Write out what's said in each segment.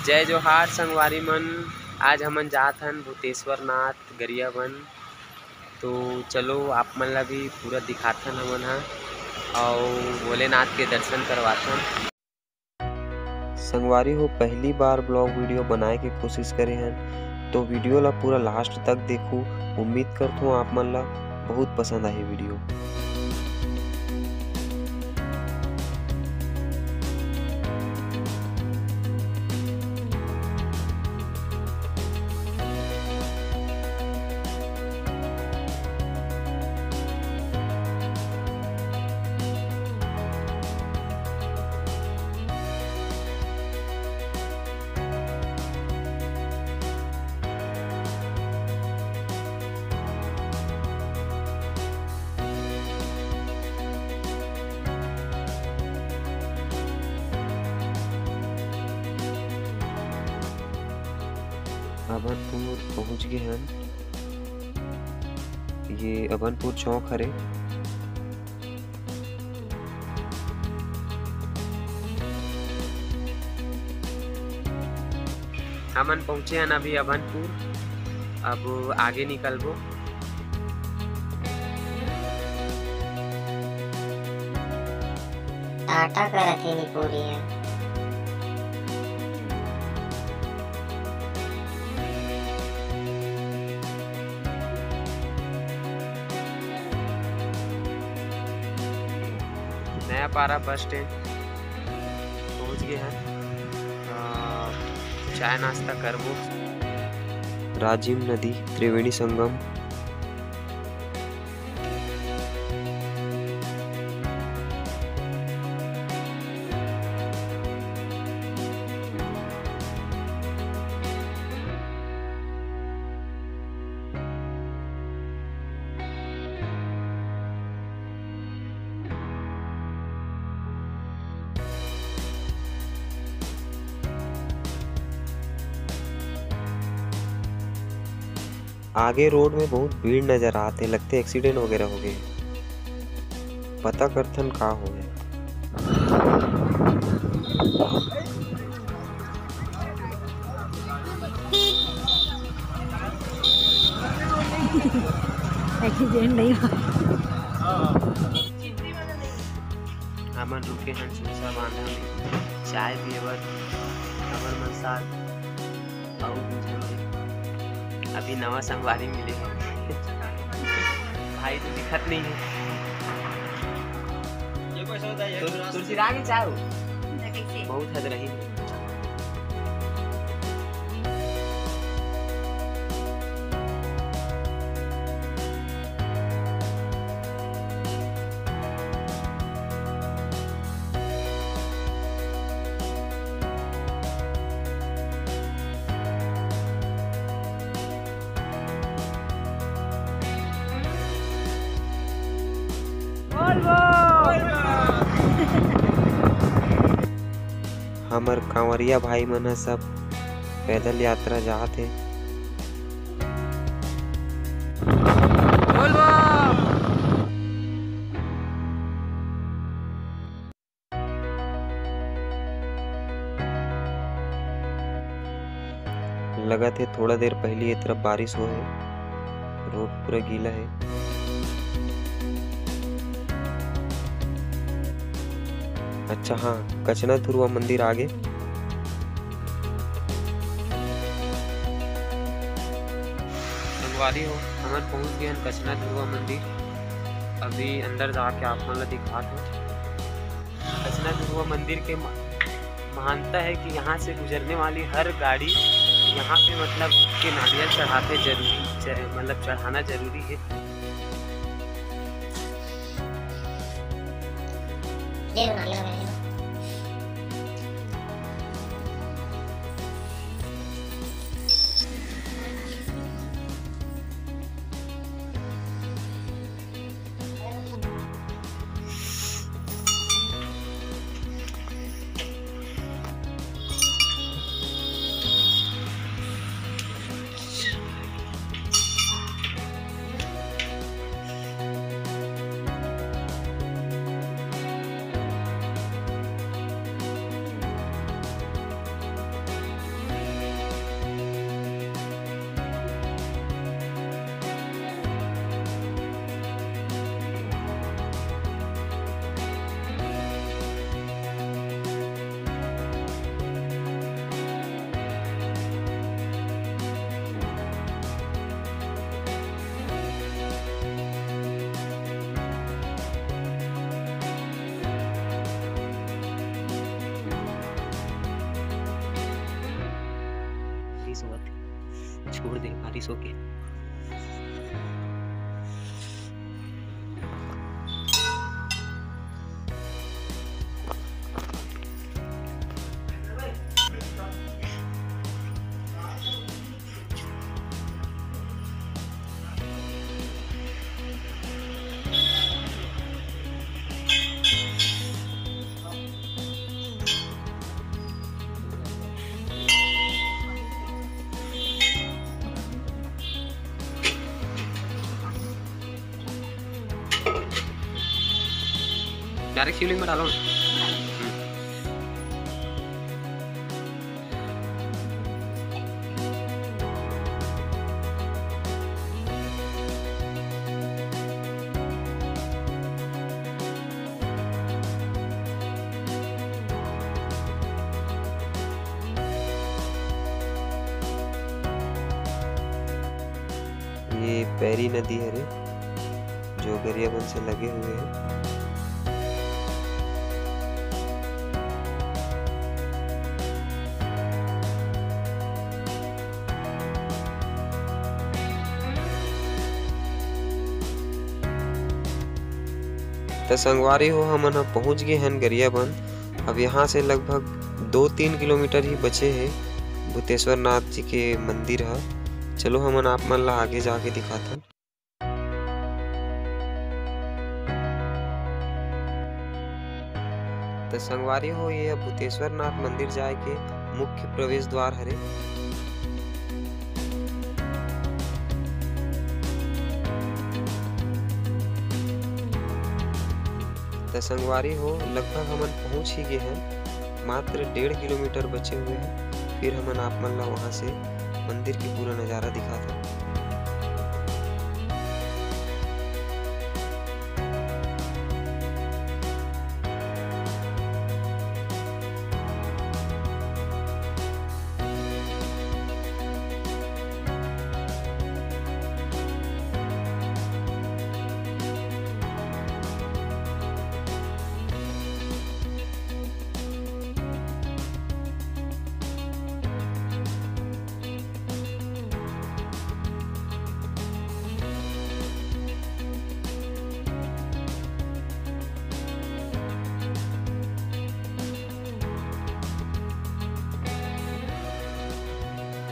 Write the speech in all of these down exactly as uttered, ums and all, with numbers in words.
जय जोहार संगवारी मन, आज हमन जात हन भूतेश्वर नाथ गरियाबंद। तो चलो आप मन ला भी पूरा दिखाथन हमन ह, अउ भोलेनाथ के दर्शन करवाथन। संगवारी हो, पहली बार vlog video बनाए के कोशिश करे हन, तो video ला पूरा last तक देखू। उम्मीद करथों आप मन ला बहुत पसंद आही video। अभनपुर पहुंच गे हन। ये अभनपुर चौक हरे। हमन पहुंचे हन अभी अभनपुर, अब आगे निकलबो। टाटा करत हे निपोरी ह। नया पारा बस स्टैंड पहुंच गे हन। अ, चाय नाश्ता करबो। राजिम नदी त्रिवेणी संगम। आगे रोड में बहुत भीड़ नजर आत हे, लगथे एक्सीडेंट वगैरह हो गए। पता करथन का होए। एक्सीडेंट नहीं हुआ। हमन रुके हन सुरसा बांधा में चाय पिए बर। हमर मन साथ अउ दू झन हे। अभी नवा संगवारी मिले हे। भाई तो दिखत नहीं है। तुर-, तुलसी राग ही चाय हो। बहुत हद रही। हमर कांवरिया भाई मन ह सब पैदल यात्रा जात हे। लगत हे थोड़ा देर पहली ये तरफ बारिश होए हे, रोड पूरा गीला हे। अच्छा हाँ, कचना धुरवा मंदिर आगे। संगवारी हो, हमन पहुंच गए हन कचना धुरवा मंदिर। अभी अंदर जाके आप मन ला दिखात हूँ। कचना धुरवा मंदिर के मा-, मान्यता है कि यहाँ से गुजरने वाली हर गाड़ी यहाँ पे, मतलब, के नारियल चढ़ाते जरूरी, च-, मतलब, चढ़ाना जरूरी है। ले लो नारियल वगैरह, ले लो। सोवत हे, छोड़ दे बारिश होके। डायरेक्ट शिवलिंग में डालो ना। ये पैरी नदी हरे, जो गरियाबंद से लगे हुए हे। त संगवारी हो, हमन ह पहुंच गे हन गरियाबंद। अब यहाँ से लगभग दो तीन किलोमीटर ही बचे हे भूतेश्वर नाथ जी के मंदिर ह। चलो, हमन आप मन ला आगे जाके दिखाथन। त संगवारी हो, ये ह भूतेश्वर नाथ मंदिर जाए के मुख्य प्रवेश द्वार हरे। त संगवारी हो, लगभग हमन पहुंच ही गे हन, मात्र डेढ़ किलोमीटर बचे हुए हैं। फिर हमन आप मन ला वहां से मंदिर के पूरा नजारा दिखाथन।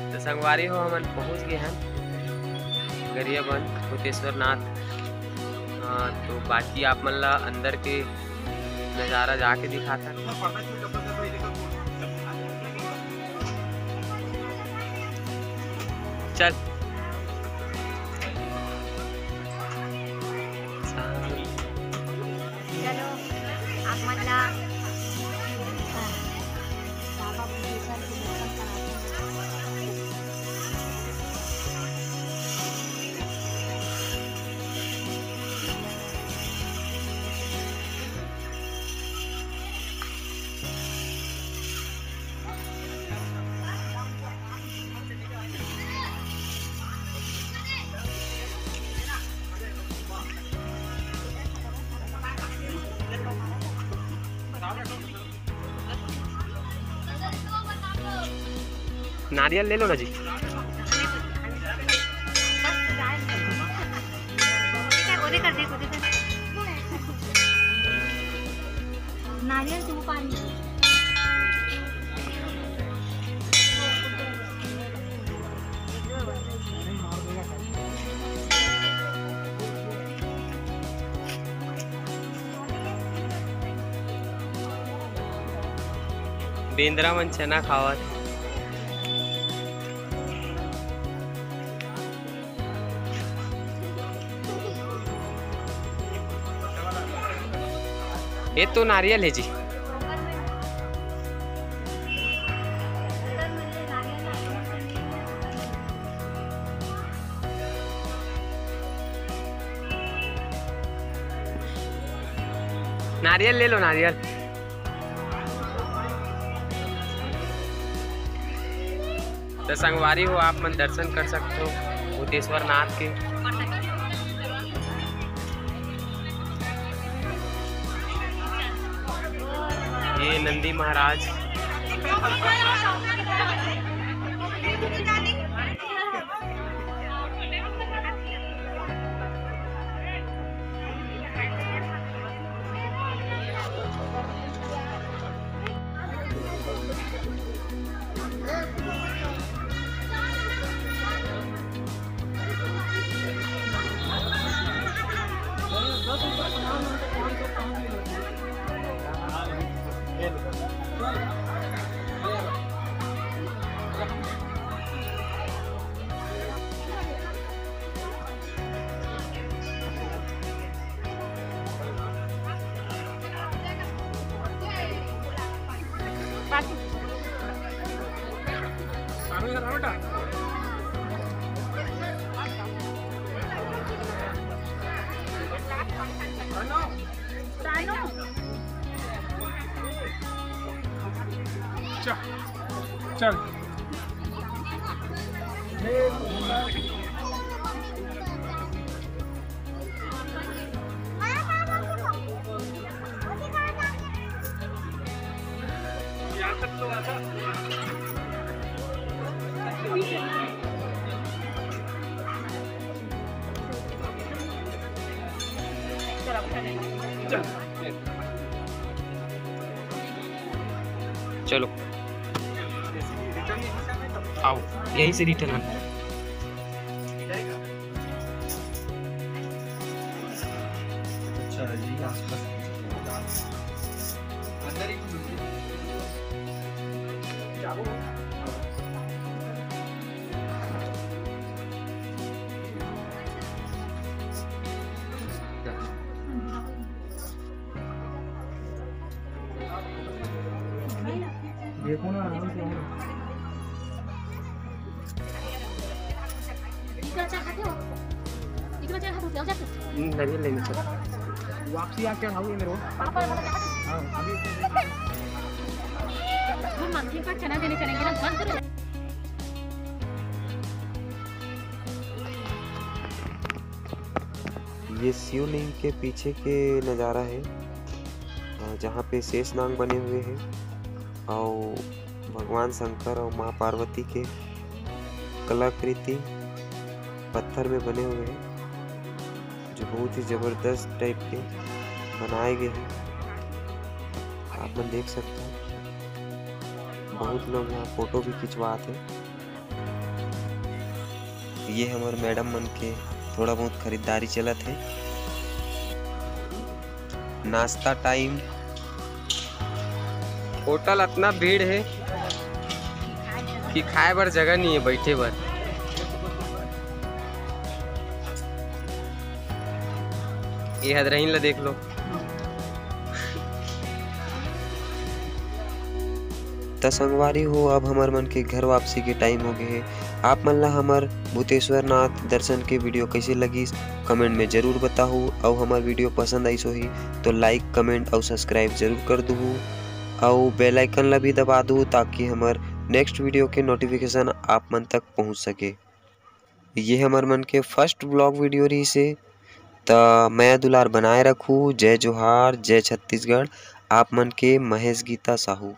त संगवारी हो, हमन पहुंच गे हन गरियाबंद भूतेश्वर नाथ। अ, तो बाकी आप मन ला अंदर के नजारा जाके दिखाथन। चल। चलो, आप मन ला बाबा भुवनेश्वर के दर्शन कराते हैं। नारियल ले लो ना जी। नारियल से वो पानी। बेंदरा मन चना खावत। ये तो नारियल है जी। नारियल ले लो, नारियल। त संगवारी हो, आप मन दर्शन कर सकते हो भूतेश्वर नाथ के। ये नंदी महाराज। चल, चल। चलो, आओ, यहीं से रिटर्न आना। अच्छा, यही आसपास अंदर ही कुछ देखो ना, आराम से आओ। हम्म, नहीं, नहीं, नहीं। वापसी आके खाओगे मेरे को? हाँ, अभी। ये शिवलिंग के पीछे के नज़ारा है, अ, जहाँ पे शेषनाग बने हुए हैं और भगवान शंकर और माँ पार्वती के कलाकृति पत्थर में बने हुए हैं, जो बहुत ही जबरदस्त टाइप के बनाए गए हैं। आप मन देख सकते हो, बहुत लोग यहाँ फोटो भी खिंचवाते हैं। ये हमर मैडम मन के थोड़ा बहुत खरीदारी चलत हे। नाश्ता टाइम, होटल अतना भीड़ हे कि खाए बर जगह नहीं है, बैठे बर। ये हदरहीन ला देख लो। त संगवारी हो, अब हमर मन के घर वापसी के टाइम हो गए हे। आप मन ला हमर भूतेश्वर नाथ दर्शन के वीडियो कैसे लगिस, कमेंट में जरूर बताहू। अउ हमर वीडियो पसंद आइस होही तो लाइक, कमेंट अउ सब्सक्राइब जरूर कर दूहू। अउ बेल आइकन ला भी दबा दूहू, ताकि हमर नेक्स्ट वीडियो के नोटिफिकेशन आप मन तक पहुंच सके। ये हमर मन के फर्स्ट ब्लॉग वीडियो रहिस हे। त मया दुलार बनाए रखू। जय जोहार, जय छत्तीसगढ़। आप मन के महेश गीता साहू।